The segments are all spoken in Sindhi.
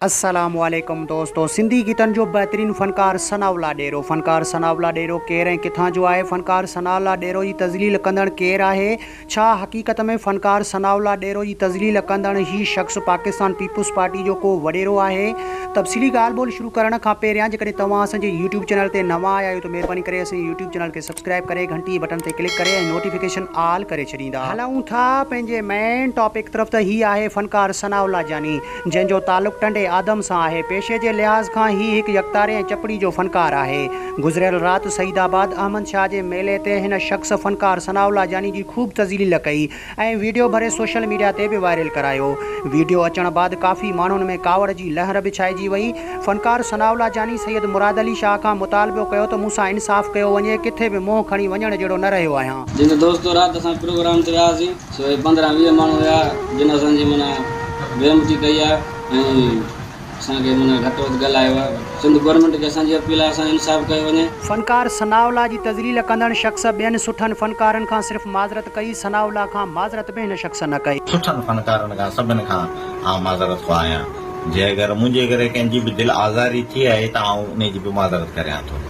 السلام عليڪم دوستو سنڌي گيتن جو بهترين فنڪار ثناء الله ڏيرو فنڪار ثناء الله ڏيرو ڪير ۽ ڪٿان جو آهي فنڪار ثناء الله ڏيرو جي تذليل ڪندڙ ڪير آهي ڇا حقيقت ۾ فنڪار ثناء الله ڏيرو جي تذليل ڪندڙ هي شخص پاڪستان پيپلز پارٽي جو ڪو وڏيرو آهي تفصيلي ڳالهه ٻولهه شروع ڪرڻ کان پهريان جيڪڏهن توهان اسان جي يوٽيوب چينل تي نوان آيا آهيو ته مهرباني ڪري اسان جي يوٽيوب چينل کي سبسڪرائب ڪري گهنٽي جي بٽڻ تي ڪلڪ ڪري ۽ نوٽيفڪيشن آل ڪري ڇڏيندا. هلون ٿا پنهنجي مين ٽاپڪ طرف ته هي آهي فنڪار ثناء الله جاني جنهن جو تعلق ٽنڊي آدم سان آهي. پيشي جي لحاظ کان هي هڪ يڪتاري ۽ چپڙي جو فنڪار آهي. گذريل رات سعيد آباد احمد شاهه جي ميلي تي هن شخص فنڪار ثناء الله جاني جي خوب تذليل ڪئي ۽ ويڊيو ڀري سوشل ميڊيا تي به وائرل ڪرايو. ويڊيو اچڻ بعد ڪافي ماڻهن ۾ ڪاوڙ جي لهر به ڇائجي وئي. فنڪار ثناء الله جاني سيد مراد علي شاهه کان مطالبو ڪيو ته مون سان انصاف ڪيو وڃي، ڪٿي به منهن کڻي وڃڻ جهڙو نه رهيو آهيان. جنهن ته دوستو رات اسان پروگرام تي وياسين. سو اهي 15 20 ماڻهو هيا جن اسان جي معنيٰ بي همتي ڪئي آهي ۽ اسان کي معنيٰ گهٽ وڌ ڳالهايو آهي. سنڌ گورنمينٽ کي اسان جي اپيل آهي اسان جو انصاف ڪيو وڃي. فنڪار ثناء الله جي تذليل ڪندڙ شخص ٻين سٺن فنڪارن کان صرف معذرت ڪئي، ثناء الله کان معذرت به هن شخص نه ڪئي. سٺن فنڪارن کان سڀن کان آئون معذرت خواهه آهيان. جي اگر منهنجي ڪري ڪنهن جي به دل آزاري ٿي آهي ته آئون انهي جي به معذرت ڪريان ٿو.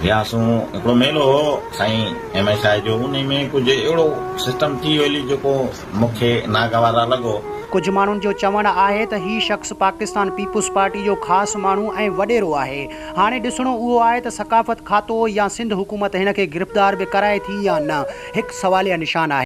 وياسون هڪڙو ميلو هو سائين ايم ايس I جو انهي ۾ ڪجهه اهڙو سسٽم ٿي ويو هلي جيڪو مون کي ناگوارا لڳو. ڪجهه ماڻهن جو چوڻ آهي ته هي شخص پاڪستان پيپلز پارٽي جو خاص ماڻهو ۽ وڏيرو آهي. هاڻي ڏسڻو اهو آهي ته ثقافت کاتو يا سنڌ حڪومت هن کي گرفتار به ڪرائي ٿي يا نه هڪ سواليه نشان آهي.